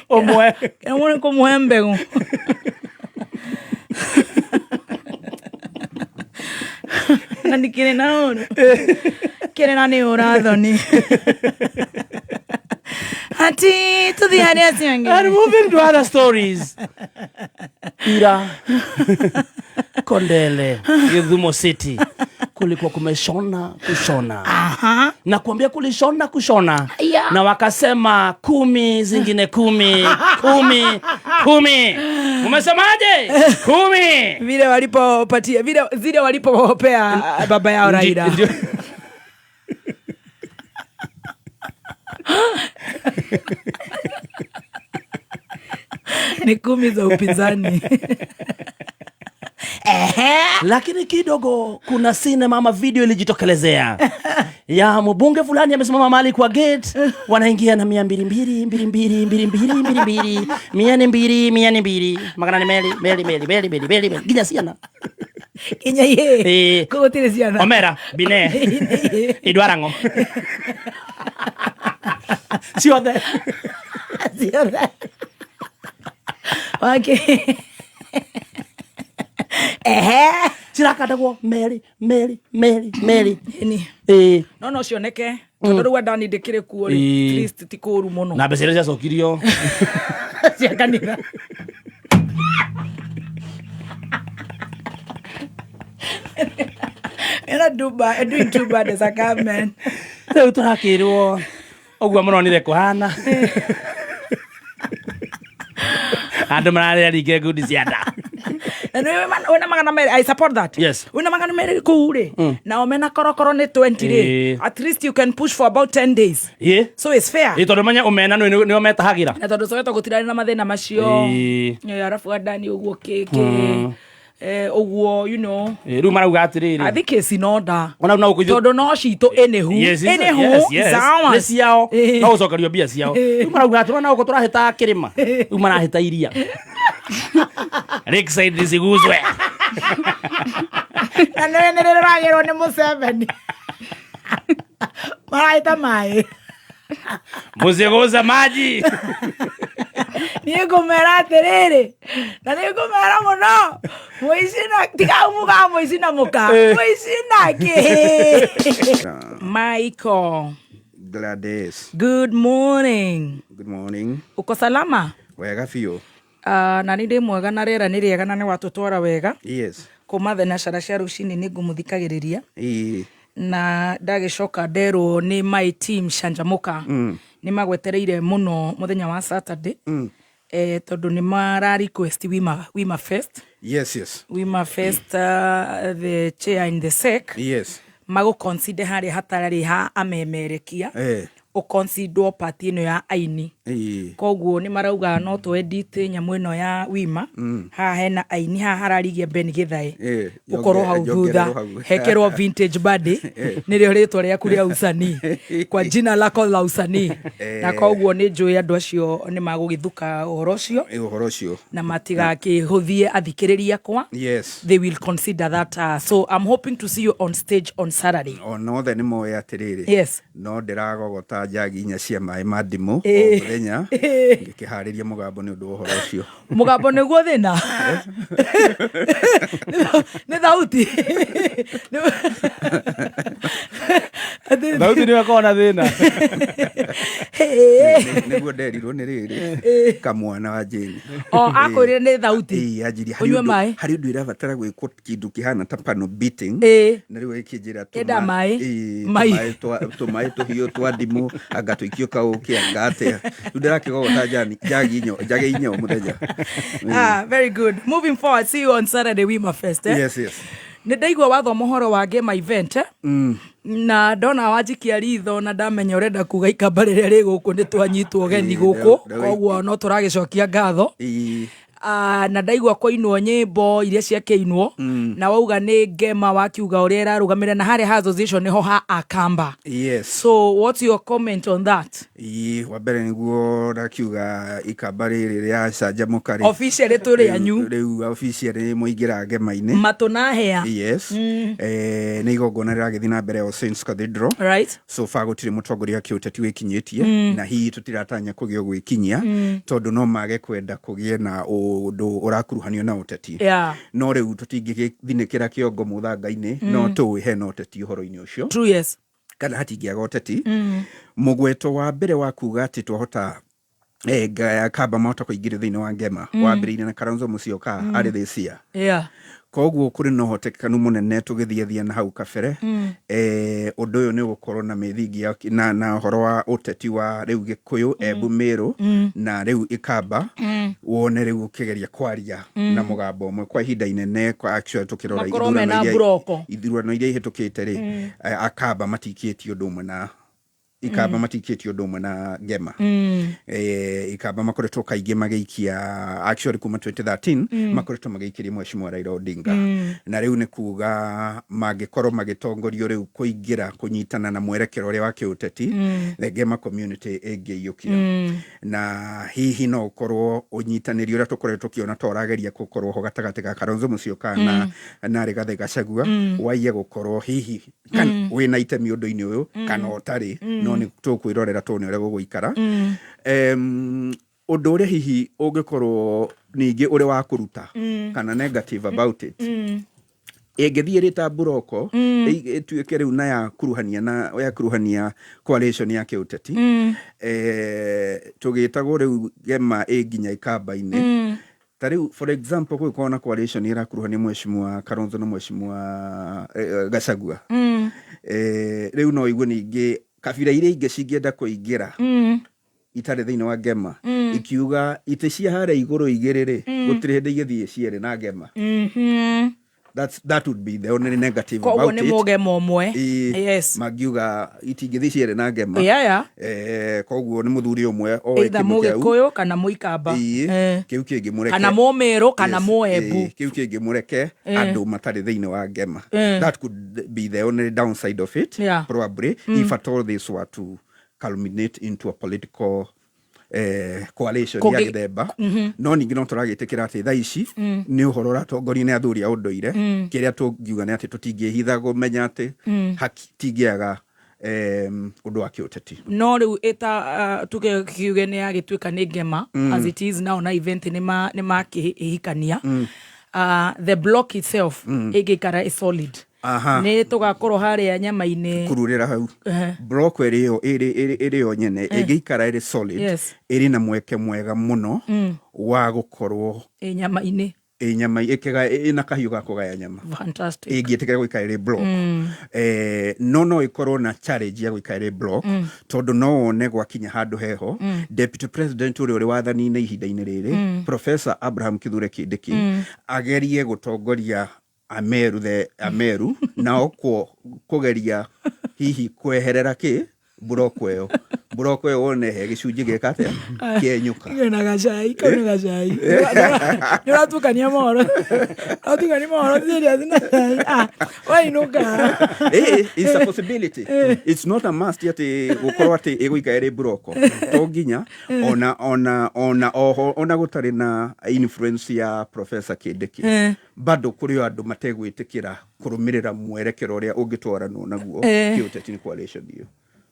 S1: Ũmwe.
S2: Kĩrĩa mũno kũmũhe mbegũ na ndikĩrĩ na ũru kĩrĩ na nĩ ũrathoni ati tũthiĩ harĩ acio angĩ.
S1: And moving to other stories. Ira Kondele, Githumo City, kulikuwa kumeshona kushona. Na kuambia kulishona kushona.
S2: Yeah.
S1: Na wakasema 10 zingine 10, 10, 10. Umesemaje? 10.
S2: Vile walipopatia, vile zile walipopea baba yao Raila.
S1: Ndio.
S2: Ni 10 za upinzani.
S1: Lakini kidogo kuna sinema ama video ilijitokelezea ya mbunge fulani amesimama mahali kwa gate, wanaingia na mia mbili mbili, mbili mbili, mbili mbili, mbili mbili, mia ni mbili, mia ni mbili, magana ni meli, meli, meli, meli, meli, meli, meli. Ginya siana.
S2: Kinya ye. Kugutire ciana.
S1: Omera, bine. Idwarango. Ciothe.
S2: Ciothe. Wake. Ehe.
S1: Cirakandagwo meri, meri, meri, meri.
S2: Ni. No, no cioneke. Tondũ rĩu Adani ndĩkĩrĩ kuo rĩ, at least ti kũũru mũno.
S1: Na mbeca iria ciacokirio.
S2: Cia kanitha. You're not do bad, doing too bad as a government.
S1: Rĩu tũrakĩrwo ũguo mũronire kũhana. Andũ mararĩa ringe ngundi cia nda.
S2: Na nĩ wĩna magana merĩ, I support that.
S1: Yes.
S2: Wĩna magana merĩ kũu rĩ, nao mena korokoro nĩ 20 rĩ. At least you can push for about 10 days. So it's fair.
S1: Tondũ menya ũmena nĩo metahagĩra.
S2: Na tondũ Soweto gũtirarĩ na mathĩna macio. Arabu Adani ũguo kĩ. Ũguo you know.
S1: Rĩu marauga atĩrĩrĩ,
S2: I think it's in order.
S1: Ona no kũithũ
S2: Tondũ no citũ anywho.
S1: Yes, yes,
S2: Anywho,
S1: yes, yes.
S2: it's ours.
S1: Nĩ ciao.
S2: Eh.
S1: No gũcokerio mbia ciao. Rĩu marauga atĩ ona gũkũ tũrahĩta kĩrĩma, rĩu marahĩta iria. Lakeside isiguzwe.
S2: Na nĩ nĩ rĩragĩrwo nĩ Museveni. Marahĩta maĩ.
S1: Musiguze maji.
S2: Niĩ ngũmera atĩrĩrĩ, na nĩ ngũmera mũno, mũici na tiga mugaga mũici na mũka, mũici na kĩ. Michael.
S5: Gladys.
S2: Good morning.
S5: Good morning.
S2: Uko salama?
S5: Wega biũ.
S2: Na nĩ ndĩ mwega na rĩera nĩ rĩega na nĩ watũtwara wega.
S5: Yes.
S2: Kuma thenacara cia rũcinĩ nĩ ngũmũthikagĩrĩria.
S5: Ĩĩ.
S2: Na ndagĩcoka nderwo nĩ my team Canjamũka nĩ magwetereire mũno mũthenya wa Saturday. Tondũ nĩ mara request Wima Fest.
S5: Yes.
S2: Wima Fest, the chair in the sec. Magũ consider harĩa hatarĩ ha amemerekia. Ũconsiderwo part ĩno ya aini. Koguo nĩ marauga no tũ edit nyamũ ĩno ya Wima. Haha hena aini, haha hararigia Ben Githae. Ũkorwo hau thutha
S5: Yongererwo hau.
S2: Hekĩrwo vintage buddy nĩrĩo rĩtwa rĩaku rĩa usanii, kwa jina lako la usanii. Na koguo nĩ njũĩ andũ acio nĩ magũgĩthuka ũhoro ũcio.
S5: Ũhoro ũcio.
S2: Na matigakĩhũthie athikĩrĩria akwa. They will consider that, so I'm hoping to see you on stage on Saturday.
S5: Ona othe nĩ moĩ atĩrĩrĩ. No ndĩragogota njagi 4 cia maĩ ma ndimũ o mũthenya ngĩkĩharĩria mũgambo nĩ ũndũ wa ũhoro ũcio.
S2: Mũgambo nĩguo thĩna, nĩ thauti.
S1: Thauti nĩyo ĩkoragwo na thĩna.
S5: Nĩguo nderirwo nĩ rĩrĩ kamwana wa Jane.
S2: O akwĩrire nĩ thauti?
S5: Ĩĩ, anjirie
S2: Ũnyue maĩ?
S5: Harĩ ũndũ ĩrabatara gwĩkwo, kĩndũ kĩhana ta pano beating. Na rĩu ĩkĩnjĩra
S2: Enda maĩ? Mai.
S5: Tũmaĩ tũhiũ twa ndimũ, anga tũikio kaũkĩ, anga atĩa. Rĩu ndĩrakĩgogota njagi 4 o mũthenya.
S2: Ah, very good. Moving forward, see you on Saturday, Wima Fest, eh?
S5: Yes.
S2: Nĩ ndaigua wathoma ũhoro wa Ngema event, eh? Na ndona wanjikia ritho na ndamenya ũrenda kuga ikamba rĩrĩa rĩ gũkũ nĩ twanyitwo geni gũkũ. Koguo no tũragĩcokia ngatho. Na ndaigua kũinwo nyĩmbo iria ciakĩinwo na wauga nĩ Ngema, wakiuga ũrĩa ĩrarũgamĩrĩra na harĩa ha association nĩho ha Akamba. So what's your comment on that?
S5: Ĩĩ, wa mbere nĩguo ndakiuga ikamba rĩrĩ rĩa Canjamũka rĩ,
S2: Officially tũrĩ anyu.
S5: Rĩu officially mũingĩra Ngema-inĩ.
S2: Matũ na hĩa.
S5: Yes. Nĩ igongona rĩragĩthiĩ na mbere All Saints Cathedral. So far gũtirĩ mũtongoria wa kĩũteti wĩkinyĩtie na hihi tũtiratanya kũgĩa gwĩkinyia tondũ no mage kwenda kũgĩe na ũndũ ũrakuruhanio na ũteti. No rĩu tũtingĩgĩthinĩkĩra kĩongo mũthanga-inĩ, no tũĩ hena ũteti ũhoro-inĩ ũcio.
S2: True, yes.
S5: Kana hatingĩaga ũteti. Mũgweto wa mbere wa kuga atĩ twahota Kamba mahota kũingĩrio thĩinĩ wa Ngema wambĩrĩirie na Kalonzo Musyoka arĩ this year. Koguo kũrĩ na ũhotekanu mũnene tũgĩthiathia na hau kabere, ũndũ ũyũ nĩ ũgũkorwo na mĩthingi na ũhoro wa ũteti wa rĩu Gĩkũyũ, Embu, Mĩrũ na rĩu Ikamba, wone rĩu ũkĩgeria kwaria na mũgambo ũmwe kwa ihinda inene, kwa actually tũkĩrora
S2: Makorwo mena mburoko.
S5: Ithurano iria ihĩtũkĩte rĩ, Akamba matikĩtio ũndũ ũmwe na Ikamba, matikĩtio ũndũ ũmwe na Ngema. Ikamba makoretwo kaingĩ magĩikia, actually kuma 2013 makoretwo magĩikĩria Mheshimiwa Raila Odinga, na rĩu nĩ kuga mangĩkorwo magĩtongorio rĩu kũingĩra kũnyitana na mwerekero ũrĩa wa kĩũteti, the Ngema community ĩngĩiyũkia, na hihi no ũkorwo ũnyitanĩri ũrĩa tũkoretwo tũkĩona ta ũrageria gũkorwo ho gatagatĩ ga Kalonzo Musyoka na Rigathĩ Gachagua waiye gũkorwo hihi wĩna itemi ũndũ-inĩ ũyũ kana ũtarĩ, no nĩ tũkwĩrorera tuone ũrĩa gũgũikara. Ũndũ ũrĩa hihi ũngĩkorwo ningĩ ũrĩ wa kũruta kana negative about it, ĩngĩthiĩ ĩrĩ ta mburoko, ĩtuĩke rĩu na yakuruhania na yakuruhania coalition ya kĩũteti, tũgĩtagwo rĩu Gema ĩ nginya Ikamba-inĩ. Ta rĩu for example gũgĩkorwo na coalition ĩrakuruhania Mheshimiwa Kalonzo na Mheshimiwa Gachagua, rĩu no igue ningĩ kabira iria ingĩ cingĩenda kũingĩra itarĩ thĩinĩ wa Ngema ikiuga itĩ cia harĩa igũrũ igĩrĩ rĩ, gũtirĩ hĩndĩ igĩthiĩ cierĩ na Ngema. That would be the only negative
S2: Koguo
S5: about
S2: nĩ
S5: it.
S2: mũgema ũmwe.
S5: Ĩĩ, mangiuga itingĩthiĩ cierĩ na ngema. Eh, koguo nĩ mũthuri ũmwe oĩ
S2: Either
S5: kĩmwe kĩau.
S2: mũgĩkũyũ kana mũikamba.
S5: Ĩĩ, kĩu kĩngĩ mũreke
S2: Kana mũmĩrũ kana
S5: Yes,
S2: mũembu.
S5: ĩĩ, kĩu kĩngĩ mũreke andũ matarĩ thĩinĩ wa ngema. That could be the only downside of it, probably, if at all this were to culminate into a political coalition ya gĩthemba. No ningĩ no tũragĩtĩkĩra atĩ thaa ici nĩ ũhoro ũratongorio nĩ athuri a ũndũire. Kĩrĩa tũngiuga nĩ atĩ tũtingĩhitha kũmenya atĩ hatingĩaga ũndũ wa kĩũteti.
S2: No rĩu ĩta tuge kiuge nĩ yagĩtuĩka nĩ ngema as it is now, na event nĩ makĩhikania, the block itself ĩngĩikara ĩ solid, nĩ tũgakorwo harĩa nyama-inĩ.
S5: Kururĩra hau, block ĩrĩ yo ĩrĩ yo nyene ĩngĩikara ĩrĩ solid, ĩrĩ na mweke mwega mũno wa gũkorwo
S2: ĩ nyama-inĩ.
S5: Ĩ nyama ĩkĩga ĩna kahiũ ga kũgaya nyama.
S2: Fantastic.
S5: Ĩngĩtĩkĩra gũikara ĩrĩ block, no ĩkorwo na challenge ya gũikara ĩrĩ block, tondũ no wone gwakinya handũ heho deputy president ũrĩa ũrĩ wathani-inĩ ihinda-inĩ rĩrĩ, Professor Abraham Kithure Kindiki, agerie gũtongoria Ameru, the Ameru nao kũgeria hihi kweherera kĩ buroko ĩyo wone he gĩcunjĩ gĩka atĩa kĩenyũka.
S2: Na gacai kau nĩ gacai, nĩ ũratukania mohoro, ũratukania mohoro serious na cai. Ah, wainũka.
S5: It's a possibility, it's not a must atĩ gũkorwo atĩ ĩgũikara ĩrĩ buroko, to nginya ona oho ona gũtarĩ na influence ya Professor Kindiki, bado kũrĩ o andũ mategwĩtĩkĩra kũrũmĩrĩra mwerekero ũrĩa ũngĩtwaranwo naguo kĩũteti nĩ coalition ĩyo.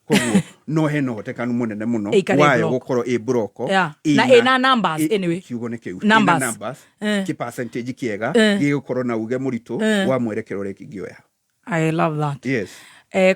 S5: Koguo no hena ũhotekanu mũnene mũno
S2: Ĩikare
S5: wayo
S2: block.
S5: gũkorwo ĩ buroko.
S2: Na ĩna numbers, anyway.
S5: Kiugo nĩ kĩu.
S2: Numbers.
S5: Ĩna numbers, kĩ percentage kĩega gĩgũkorwo na uge mũritũ wa mwerekero ũrĩa kĩngĩoya.
S2: I love that.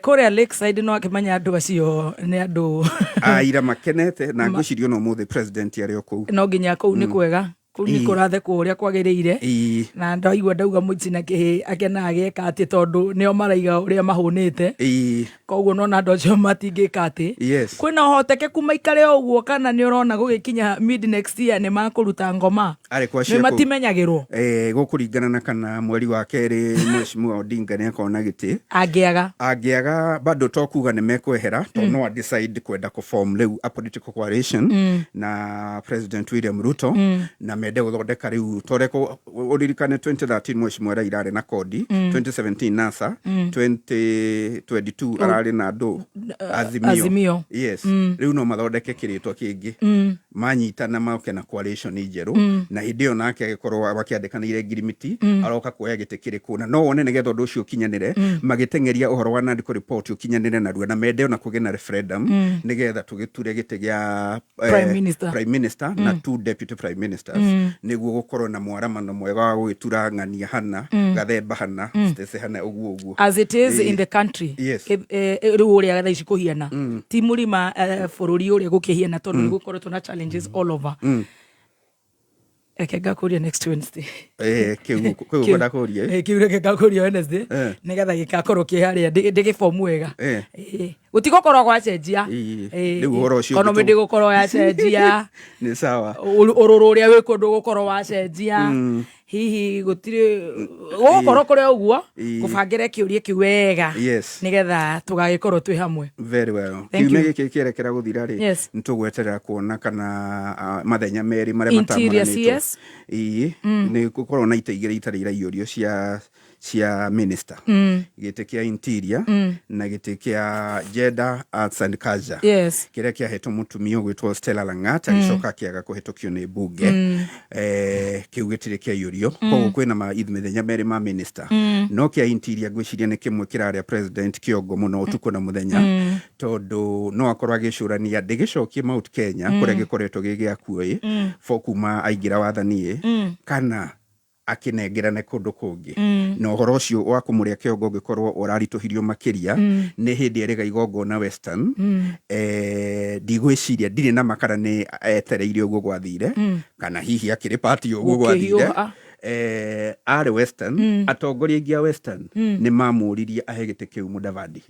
S2: Kũrĩa Lakeside no akĩmenya andũ acio nĩ andũ
S5: Aira makenete na ngwĩciria ona ũmũthĩ president arĩ o kũu.
S2: No nginya, kũu nĩ kwega, kũu nĩ kũrathekwo ũrĩa kwagĩrĩire. Na ndaigua ndauga mũici na kĩhĩ akenaga gĩeka atĩ tondũ nĩo maraiga ũrĩa mahũnĩte. Koguo nona andũ acio matingĩka atĩ kwĩna ũhotekeku maikare o ũguo, kana nĩ ũrona gũgĩkinya mid next year nĩ makũruta ngoma?
S5: Arĩ kwa
S2: Nĩ
S5: cio kũu.
S2: matimenyagĩrwo.
S5: Gũkũringana na kana mweri wa kerĩ Mheshimiwa Odinga nĩ akona gĩtĩ.
S2: Angĩaga?
S5: Angĩaga, bado to kuga nĩ mekwehera, to no a decide kwenda kũform rĩu a political coalition na President William Ruto, na mende gũthondeka rĩu tore ũririkane 2013 Mheshimiwa Raila arĩ na kodi, 2017 NASA, 2022 ararĩ na andũ Azimio.
S2: Azimio.
S5: Yes, rĩu no mathondeke kĩrĩtwa kĩngĩ manyitana moke na coalition njerũ, na hĩndĩ ĩyo nake agĩkorwo makĩandĩkanĩire ngirimiti aroka kuoya gĩtĩ kĩrĩkũ. Na no wone nĩgetha ũndũ ũcio ũkinyanĩre, magĩteng'eria ũhoro wa NADCO report ũkinyanĩre narua, na mende ona kũgĩe na referendum nĩgetha tũgĩture gĩtĩ gĩa
S2: Prime Minister.
S5: Prime Minister na two deputy prime ministers, nĩguo gũkorwo na mwaramano mwega wa gũgĩtura ng'ania hana, gathemba hana, Stacy hana, ũguo ũguo.
S2: As it is in the country, rĩu ũrĩa thaa ici kũhiana ti mũrima, bũrũri ũrĩa gũkĩhiana, tondũ nĩ gũkoretwo na challenges all over. Reke ngakũria next Wednesday.
S5: Kĩu kĩu ũkwenda kũria, eh?
S2: Kĩu reke ngakũria Wednesday, nĩgetha gĩgakorwo kĩ harĩa ndĩgĩbomu wega. Gũtigũkorwo gwacenjia.
S5: Rĩu ũhoro ũcio
S2: Economy ndĩgũkorwo yacenjia.
S5: Nĩ sawa.
S2: Ũrũrũ ũrĩa wĩ kũndũ gũkorwo wacenjia, hihi gũtirĩ gũgũkorwo kũrĩ o ũguo. Ngũbangĩre kĩũria kĩu wega, nĩgetha tũgagĩkorwo twĩ hamwe.
S5: Very well.
S2: Thank
S5: Kiumia
S2: you.
S5: gĩkĩ kĩerekera gũthira rĩ, nĩ tũgweterera kuona kana mathenya merĩ marĩa
S2: Interior
S5: matamũranĩtwo.
S2: CS.
S5: Ĩĩ, nĩ gũkorwo na itĩ igĩrĩ itarĩ iraiyũrio cia minister, gĩtĩ kĩa interior na gĩtĩ kĩa gender, arts and culture, kĩrĩa kĩahetwo mũtumia ũgwĩtwo Stella Langat, agĩcoka akĩaga kũhetũkio nĩ mbunge. Kĩu gĩtirĩ kĩaiyũrio, koguo kwĩna mĩthenya merĩ ma minister. No kĩa interior ngwĩciria nĩ kĩmwe kĩrarĩa president kĩongo mũno ũtukũ na mũthenya, tondũ no akorwo agĩcũrania ndĩgĩcokie Mount Kenya kũrĩa gĩkoretwo gĩ gĩakuo ĩ for kuma aingĩra wathani ĩ, kana akĩnengerane kũndũ kũngĩ. Na ũhoro ũcio wa kũmũrĩa kĩongo ũngĩkorwo ũraritũhirio makĩria nĩ hĩndĩ erĩga igongona Western. Ndigwĩciria, ndirĩ na makara nĩ etereire ũguo gwathire, kana hihi akĩrĩ pati ũguo gwathire.
S2: Gũkĩhiũha.
S5: Arĩ Western, atongoria aingĩ a Western nĩ mamũririe ahe gĩtĩ kĩu Mudavadi.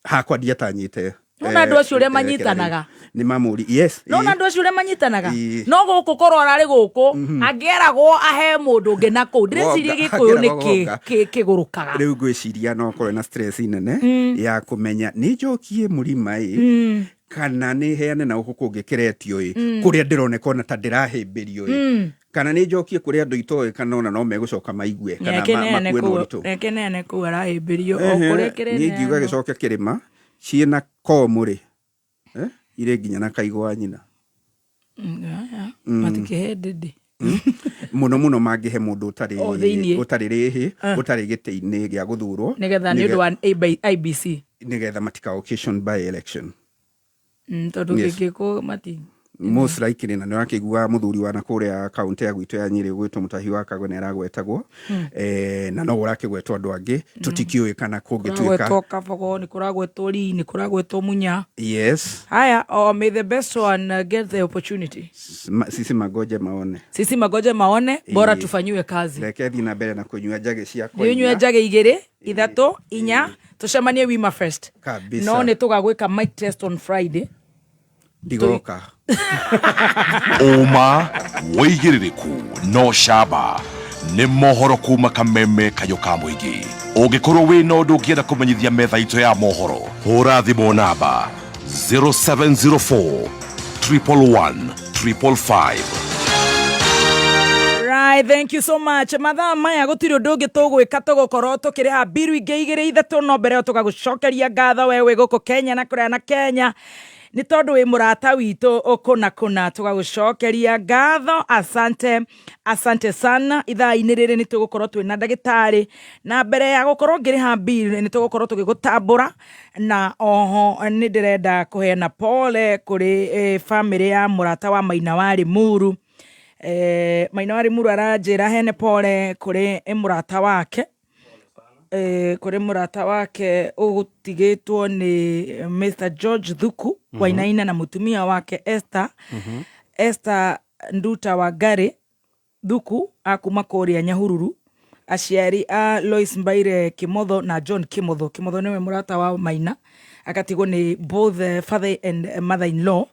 S5: Hakwa ndiatanyĩte
S2: Nona andũ acio ũrĩa manyitanaga.
S5: Nĩ mamũri, yes.
S2: Nona andũ acio ũrĩa manyitanaga.
S5: Ĩĩ.
S2: No gũkũ korwo ararĩ gũkũ, angĩeragwo ahe mũndũ ũngĩ na kũu. Ndĩreciria
S5: Gonga,
S2: Gĩkũyũ nĩ
S5: angĩeragwo gonga.
S2: kĩgũrũkaga.
S5: Rĩu ngwĩciria no ũkorwo na stress nene ya kũmenya nĩ njokie mũrima ĩ, kana nĩ heane na gũkũ kũngĩ kĩretio ĩ, kũrĩa ndĩroneka ona ta ndĩrahĩmbĩrio ĩ, kana nĩ njokie kũrĩa andũ itoĩ, kana ona no megũcoka maigue kana makue na ũritũ.
S2: Reke neane kũu arahĩmbĩrio o kũrĩa
S5: Niĩ ingiuga
S2: kĩreneanwo.
S5: gĩcoke kĩrĩma ciĩna komu rĩ, irĩ nginya na kaigũ wa nyina.
S2: Matikĩhe ndĩndĩ.
S5: Mũno mũno mangĩhe mũndũ ũtarĩ
S2: O, thĩiniĩ.
S5: ũtarĩ rĩhĩ, ũtarĩ gĩtĩ-inĩ gĩa gũthurwo.
S2: Nĩgetha nĩ ũndũ wa IBC.
S5: Nĩgetha matika occasion by election.
S2: Tondũ
S5: Yes.
S2: kĩngĩkwo mati
S5: Most likely, na nĩ wakĩigua mũthuri wa nakũrĩa kaũntĩ ya gwitũ ya Nyĩrĩ gwĩtwo Mũtahi wa Kagwe nĩ aragwetagwo, na no ũrakĩgwetwo andũ angĩ tũtikĩũĩ kana kũngĩtuĩka.
S2: Kũragwetwo Kabogo, nĩ kũragwetwo Rii, nĩ kũragwetwo Munya.
S5: Yes.
S2: Haya, oh, may the best one get the opportunity.
S5: Sisi magoje maone.
S2: Sisi magoje maone, bora
S5: Ĩĩ.
S2: tufanyiwe kazi.
S5: Reke thiĩ na mbere na kũnyua njagĩ ciakwa.
S2: Nĩ ũnyue
S5: inya.
S2: njagĩ igĩrĩ, ithatũ, inya, tũcemanie Wima Fest.
S5: Kabisa.
S2: No nĩ tũgagwĩka mic test on Friday.
S5: Ndigoka.
S6: Ũma, wĩigĩrĩrĩku no camba nĩ mohoro kuma kameme kayũ ka mũingĩ. Ũngĩkorwo wĩna ũndũ ũngĩenda kũmenyithia metha itũ ya mohoro, hũra thimũ namba 0704 111 555.
S2: Right, thank you so much. Mathaa maya gũtirĩ ũndũ ũngĩ tũgwĩka, tũgũkorwo tũkĩrĩha mbiru ingĩ igĩrĩ ithatũ, no mbere ĩyo tũgagũcokeria ngatho we wĩ gũkũ Kenya na kũrĩa na Kenya, nĩ tondũ wĩ mũrata witũ kũna kũna, tũgagũcokeria ngatho. Asante, asante sana. Ithaa-inĩ rĩrĩ nĩ tũgũkorwo twĩna ndagĩtarĩ, na mbere ya gũkorwo ngĩrĩha bill nĩ tũgũkorwo tũgĩgũtambũra, na oho nĩ ndĩrenda kũheana pole kũrĩ famĩlĩ ya mũrata wa Maina wa Limuru. Maina wa Limuru aranjĩra hene pole kũrĩ mũrata wake, kũrĩ mũrata wake ũgũtigĩtwo nĩ Mr George Thuku Wainaina na mũtumia wake Esther, Esther Nduta wa Ngari Thuku akuma kũrĩa Nyahururu, aciari a Lois Mbaire Kimotho na John Kimotho. Kimotho nĩwe mũrata wa Maina, agatigwo nĩ both father and mother in law.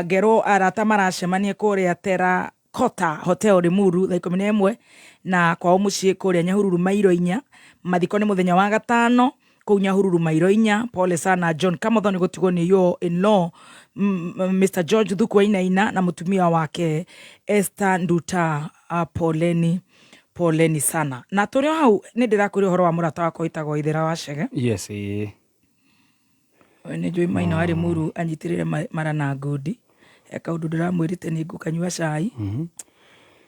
S2: Ngerwo arata maracemania kũrĩa Terra Kota Hotel Limuru thaa 11, na kwao mũciĩ kũrĩa Nyahururu mairo 4. Mathiko nĩ mũthenya wa gatano kũu Nyahururu mairo 4. Pole sana John Kamotho nĩ gũtigwo nĩ your in law Mr George Thuku Wainaina na mũtumia wake Esther Nduta. Poleni, poleni sana. Na tũrĩ o hau nĩ ndĩrakwĩra ũhoro wa mũrata wakwa wĩtagwo Ithera wa Chege.
S1: Yes, ĩĩ.
S2: Ũyũ nĩ njũĩ Maina wa Limuru anyitĩrĩre mara na ngundi. He kaũndũ ndĩramwĩrĩte nĩ ngũkanyua cai,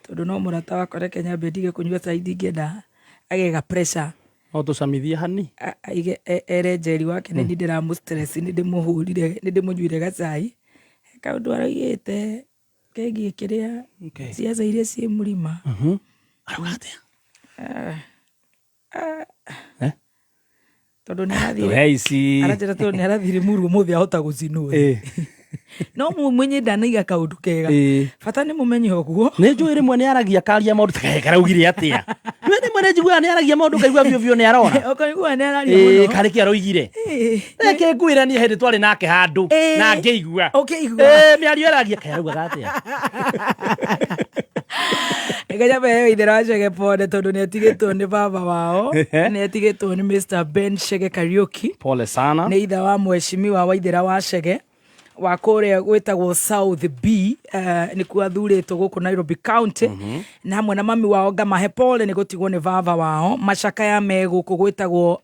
S2: tondũ no mũrata wakwa, reke nyambe ndige kũnyua cai, ndingĩenda agĩe ga pressure.
S1: No tũcamithie hani.
S2: Aige ere Njeri wake nĩ niĩ ndĩramũ stress, nĩ ndĩmũhũrire, nĩ ndĩmũnyuire gacai. He kaũndũ araugĩte kegiĩ kĩrĩa ciaca iria ciĩ mũrima.
S1: Arauga atĩa? Eh?
S2: Tondũ nĩ arathire
S1: Tũhe ici.
S2: Aranjĩra tondũ nĩ arathire Limuru ũmũthĩ ahota gũcinwo. No mũmenye ndanaiga kaũndũ kega. Bata nĩ mũmenye ũguo.
S1: Nĩ njũĩ rĩmwe nĩ aragia karia maũndũ ta karaugire atĩa. Nĩ rĩmwe nĩ njiguaga nĩ aragia maũndũ ngaigua biũ biũ nĩ arora.
S2: Ũkaigua nĩ araria mũno.
S1: Karĩ kĩ aroigire. Reke ngwĩre niĩ hĩndĩ twarĩ nake handũ na ngĩigua.
S2: Ũkĩigua.
S1: Mĩario aragia kaĩ araugaga atĩa.
S2: Reke nyambe Ithera wa Chege pole tondũ nĩ atigĩtwo nĩ baba wao, nĩ atigĩtwo nĩ Mr Ben Chege Kariuki.
S1: Pole sana.
S2: Nĩ ithe wa mheshimiwa wa Ithera wa Chege wa kũrĩa gwĩtagwo South B, nĩkuo athurĩtwo gũkũ Nairobi County, na hamwe na mami wao ngamahe pole nĩ gũtigwo nĩ baba wao. Macakaya me gũkũ gwĩtagwo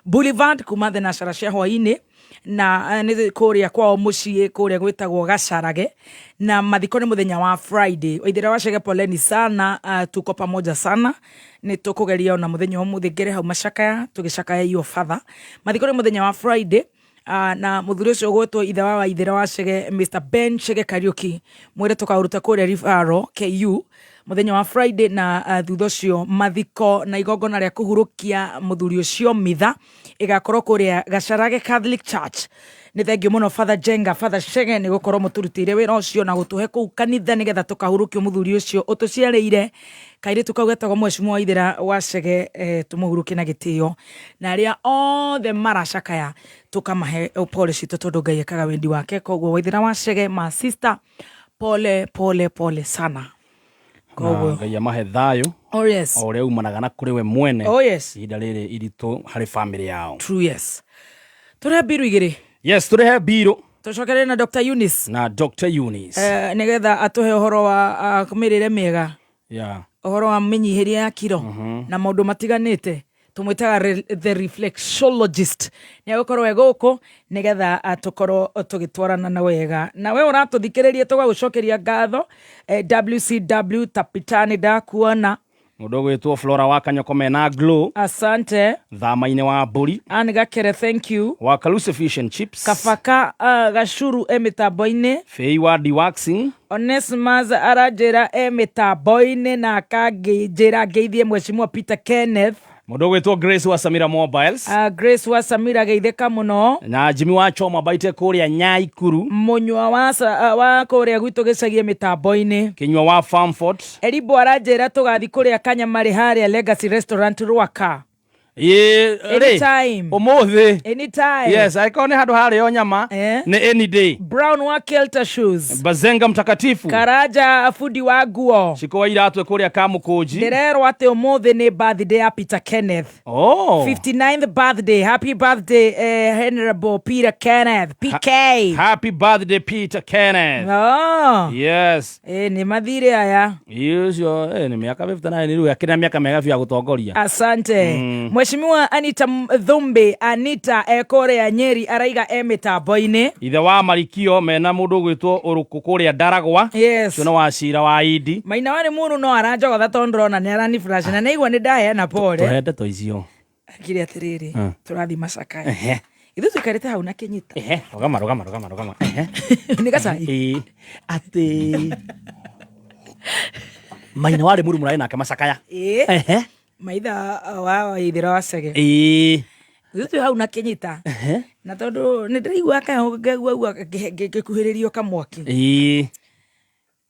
S2: Boulevard kuma thenacara cia hwainĩ, na nĩ kũrĩa kwao mũciĩ kũrĩa gwĩtagwo Gacarage, na mathiko nĩ mũthenya wa Friday. Waithera wa Chege poleni sana, tuko pamoja sana, nĩ tũkũgeria ona mũthenya ũmũthĩ ngere hau macakaya tũgĩcakaya your father. Mathiko nĩ mũthenya wa Friday. Na mũthuri ũcio ũgwetwo ithe wa Waithera wa Chege Mr Ben Chege Kariuki mwĩre tũkaũruta kũrĩa Rivaro KU mũthenya wa Friday, na thutha ũcio mathiko na igongona rĩa kũhurũkia mũthuri ũcio mitha Ĩgakorwo kũrĩa Gacarage Catholic Church. Nĩ thengiũ mũno Father Jenga, Father Shege, nĩ gũkorwo mũtũrutĩire wĩra ũcio na gũtũhe kũu kanitha nĩgetha tũkahurũkio mũthuri ũcio ũtũciarĩire kairĩtu kau getagwo Mheshimiwa Waithĩra wa Chege, tũmũhurũkie na gĩtĩo, na arĩa othe maracakaya tũkamahe pole citũ tondũ Ngai ekaga wendi wake. Koguo Waithĩra wa Chege, ma sister, pole pole pole sana.
S1: Na
S2: Koguo
S1: Ngai amahe thayũ
S2: oh yes,
S1: o ũrĩa umanaga na kũrĩ we mwene.
S2: Oh yes.
S1: Ihinda rĩrĩ iritũ harĩ famĩlĩ yao.
S2: True, yes. Tũrĩa mbiru igĩrĩ.
S1: Yes, tũrehe mbirũ.
S2: Tũcokerere na Dr. Eunice.
S1: Na Dr. Eunice.
S2: Nĩgetha atũhe ũhoro wa mĩrĩre mĩega, ũhoro wa mĩnyihĩrie ya kiro na maũndũ matiganĩte. Tũmwĩtaga the reflexologist. Nĩ agũkorwo e gũkũ nĩgetha tũkorwo tũgĩtwarana na wega. Na we ũratũthikĩrĩria tũgagũcokeria ngatho. WCW Tapitani ndakuona.
S1: Mũndũ ũgwĩtwo Flora wa Kanyoko mena glow.
S2: Asante.
S1: Thama-inĩ wa mbũri.
S2: Anne Gakere, thank you.
S1: Wa Kalusi Fish and Chips.
S2: Kabaka Gacuru e mĩtambo-inĩ.
S1: Fei wa dewaxing.
S2: Onesmus aranjĩra e mĩtambo-inĩ na akangĩnjĩra ngeithie Mheshimiwa Peter Kenneth.
S1: Mũndũ ũgwĩtwo Grace wa Samira Mobiles.
S2: Grace wa Samira geithĩka mũno.
S1: Na Jimmy wa Choma baite kũrĩa Nyaikuru.
S2: Mũnyua wa kũrĩa gwitũ gĩcagie mĩtambo-inĩ.
S1: Kinyua wa Farmford.
S2: Eribo aranjĩra tũgathiĩ kũrĩa Kanyamarĩ harĩa Legacy Restaurant Rwaka.
S1: Ĩ, rĩ,
S2: Anytime.
S1: ũmũthĩ.
S2: Anytime.
S1: Yes, angĩkorwo nĩ handũ harĩo nyama, nĩ any day.
S2: Brown wa Kelta Shoes.
S1: Bazenga mtakatifu.
S2: Karaja fundi wa nguo.
S1: Ciko wa iratũ kũrĩa Kamũkũnji.
S2: Ndĩrerwo atĩ ũmũthĩ nĩ birthday ya Peter Kenneth.
S1: Oh.
S2: 59th birthday. Happy birthday, Honorable Peter Kenneth. PK.
S1: Happy birthday Peter Kenneth.
S2: Oh.
S1: Yes.
S2: Nĩ mathirĩ aya.
S1: Ũcio, nĩ mĩaka 59 rĩu, akĩrĩ na mĩaka mĩega biũ ya gũtongoria.
S2: Asante. Mheshimiwa Anita Thumbi, Anita ekũrĩa Nyeri araiga e mĩtambo-inĩ.
S1: Ithe wa Marikio mena mũndũ ũgwĩtwo Ũrũkũ kũrĩa Ndaragwa.
S2: Yes.
S1: Ũcio nĩ wa cira wa Idi.
S2: Maina wa Limuru no aranjogotha tondũ ndĩrona nĩ arani flash na nĩaigua nĩ ndaheana pole.
S1: Tũhe ndeto icio.
S2: Akire atĩrĩrĩ, tũrathiĩ macakaya. Ithuĩ tũikarĩte hau na Kĩnyita.
S1: Ehe, rũgama, rũgama, rũgama, rũgama. Ehe.
S2: Nĩ gacai.
S1: Ĩĩ. Atĩ Maina wa Limuru mũrarĩ nake macakaya.
S2: Ĩĩ.
S1: Ehe.
S2: Maitha wa Waithĩra wa Chege.
S1: Ĩĩ.
S2: Ithuĩ twĩ hau na Kĩnyita. Na tondũ nĩ ndĩraigua kaheho ngaigua ngĩkuhĩrĩrio kamwaki.
S1: Ĩĩ.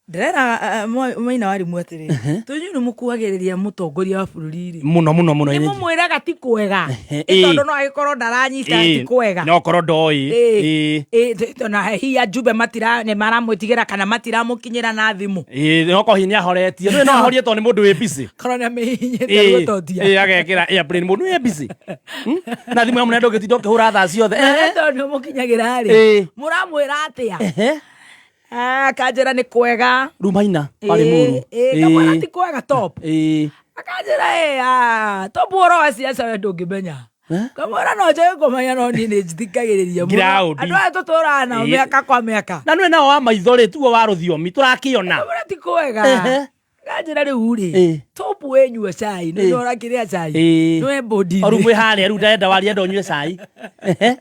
S2: Ndĩrera Maina wa Limuru atĩrĩrĩ, tũnyuĩ nĩ mũkuhagĩrĩria mũtongoria wa bũrũri rĩ.
S1: Mũno, mũno, mũno,
S2: Nĩ
S1: ĩĩ.
S2: mũmwĩraga ti kwega.
S1: Ĩĩ.
S2: Tondũ no agĩkorwo ndaranyita ti kwega.
S1: No korwo ndoĩ.
S2: Ĩĩ.
S1: Ĩĩ.
S2: Ĩĩ, na hihi ajumbe matira nĩ maramwĩtigĩra kana matiramũkinyĩra na thimũ.
S1: Ĩĩ, no korwo hihi nĩ ahoretie. Nĩũĩ no ahorie tondũ nĩ mũndũ wĩ busy.
S2: Korwo nĩ amĩhihinyĩte
S1: Ĩĩ,
S2: gũtotia.
S1: ĩĩ, agekĩra airplane mode, nĩ wĩ busy. Na thimũ ya mũnene ndũngĩtinda ũkĩhũra thaa ciothe.
S2: Na tondũ nĩ mũkinyagĩra rĩ,
S1: Ĩĩ.
S2: mũramwĩra atĩa?
S1: Ehe.
S2: Akanjĩra nĩ kwega.
S1: Rĩu Maina wa Limuru.
S2: Ĩĩ, kamwĩra ti kwega top.
S1: Ĩĩ.
S2: Akanjĩra, top ũhoro wa siasa we ndũngĩmenya. Kamwĩra no njage kũmenya no niĩ nĩ njithikagĩrĩria mũno.
S1: Ground.
S2: Andũ aya tũtũraga nao
S1: Ĩĩ.
S2: mĩaka kwa mĩaka.
S1: Na nĩwe nao wa maitho rĩ, tuo wa rũthiomi tũrakĩona.
S2: Kamwĩra ti kwega.
S1: Ehe.
S2: Akanjĩra rĩu rĩ,
S1: Ĩĩ.
S2: top wenyua cai, nĩ ũrakĩrĩa cai.
S1: Ĩĩ.
S2: Nĩ body.
S1: O rĩu mwĩ harĩa rĩu ndarenda waria enda ũnyue cai. Ehe.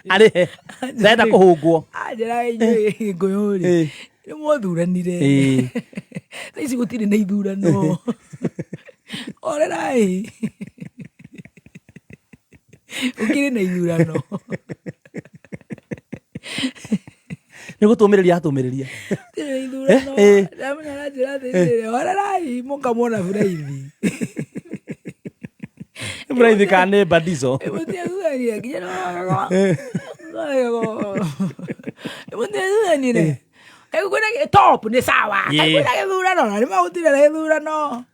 S1: Arĩhe. Ndarenda kũhũngwo.
S2: Anjĩra inyuĩ Gĩkũyũ rĩ,
S1: Ĩĩ.
S2: nĩ mwathuranire.
S1: Ĩĩ.
S2: Thaa ici gũtirĩ na ithurano. Orerai. Gũkĩrĩ na ithurano.
S1: Nĩ gũtũmĩrĩria atũmĩrĩria.
S2: Gũtirĩ na ithurano.
S1: Ĩĩ.
S2: Ndamenya aranjĩra atĩrĩrĩ, orerai mũkamwona buraithi.
S1: Buraithi kana nĩ badizo.
S2: Mũtiathuranire nginya mũtiathuranire. Kaĩ kwĩna top nĩ sawa. Kaĩ
S1: Ĩĩ.
S2: kwĩna gĩthurano na nĩ magũtirĩ na gĩthurano.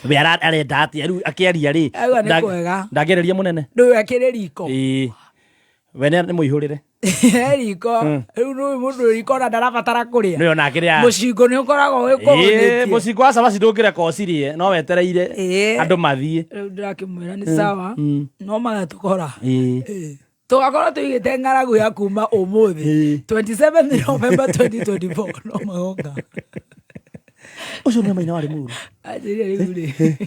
S1: We arenda atĩa rĩu akĩaria rĩ?
S2: Aigua nĩ kwega.
S1: Ndangĩarĩria mũnene.
S2: Ndũyũ akĩrĩ riko.
S1: Ĩĩ. We nĩ mũihũrĩre.
S2: He riko. Rĩu nĩ mũndũ wĩ riko ona ndarabatara kũrĩa.
S1: Nĩwe ona akĩrĩa.
S2: Mũcingo nĩ ũkoragwo
S1: Ĩĩ,
S2: wĩkũhũnĩtie.
S1: mũcingo wa cabaci ndũngĩreka ũcirĩe no wetereire
S2: Ĩĩ.
S1: andũ mathiĩ.
S2: Rĩu ndĩrakĩmwĩra nĩ sawa no magatũkora.
S1: Ĩĩ.
S2: Ĩĩ. Tũgakorwo tũigĩte ng'aragu ya kuma ũmũthĩ
S1: Ĩĩ.
S2: 27 November 2024 no magoka.
S1: Ũcio nĩ Maina wa Limuru.
S2: Anjĩrire rĩu rĩ,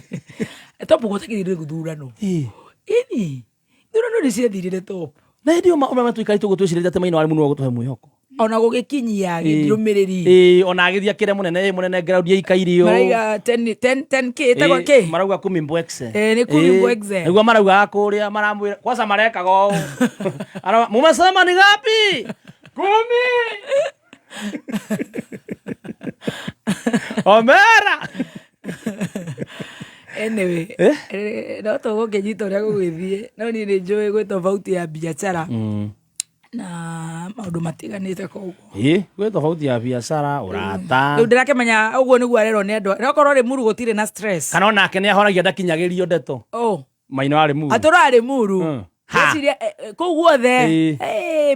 S2: top gũtakĩrĩ gĩthurano.
S1: Ĩĩ.
S2: Ĩni, ithurano nĩ ciathirire top.
S1: Na hĩndĩ ĩyo ũmwe tũikarĩte ũguo twĩcirĩtie atĩ Maina wa Limuru no egũtũhe mwĩhoko.
S2: Ona gũgĩkinyia ndũmĩrĩri.
S1: Ĩĩ, ona agĩthiĩ akĩre mũnene, ĩ mũnene ground ĩikaire ũũ.
S2: Maraiga 10 10 10K ĩtagwo
S1: Ĩĩ,
S2: kĩ?
S1: Marauga kumi mbwekse.
S2: Ĩĩ, nĩ kumi mbwekse.
S1: Nĩguo maraugaga kũrĩa maramwĩra kwanza marekaga ũũ. Ara mumesema ni ngapi? Kumi. Omera.
S2: Anyway, no tũgũkĩnyita ũrĩa gũgĩthiĩ, no niĩ nĩ njũĩ gwĩ tofauti ya biacara na maũndũ matiganĩte, koguo
S1: Ĩĩ, gwĩ tofauti ya biacara, ũrata.
S2: Rĩu ndĩrakĩmenya ũguo nĩguo arerwo nĩ andũ, no korwo Rĩmuru gũtirĩ na stress.
S1: Kana onake nĩ ahoragia ndakinyagĩrio ndeto.
S2: Oh.
S1: Maina wa Limuru.
S2: Atũra Rĩmuru.
S1: Ha.
S2: Ndeciria, kũu guothe.
S1: Ĩĩ.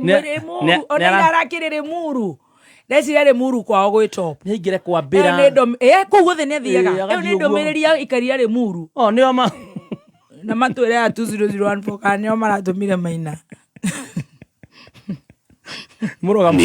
S2: Rĩmuru ona
S1: nĩ
S2: ira arakĩrĩ Rĩmuru, ndeciria Rĩmuru kwao gwĩ top.
S1: Nĩ aingĩre kwa
S2: Ĩyo
S1: mbĩra.
S2: nĩ kũu guothe nĩ athiaga.
S1: Ĩĩ,
S2: Ĩyo
S1: agathiĩ
S2: nĩ
S1: ũguo.
S2: ndũmĩrĩri ya ikaria Rĩmuru.
S1: Oh, nĩo ma.
S2: Na matwĩre ya 2014 kana nĩo maratũmire Maina.
S1: Mũrũgamo.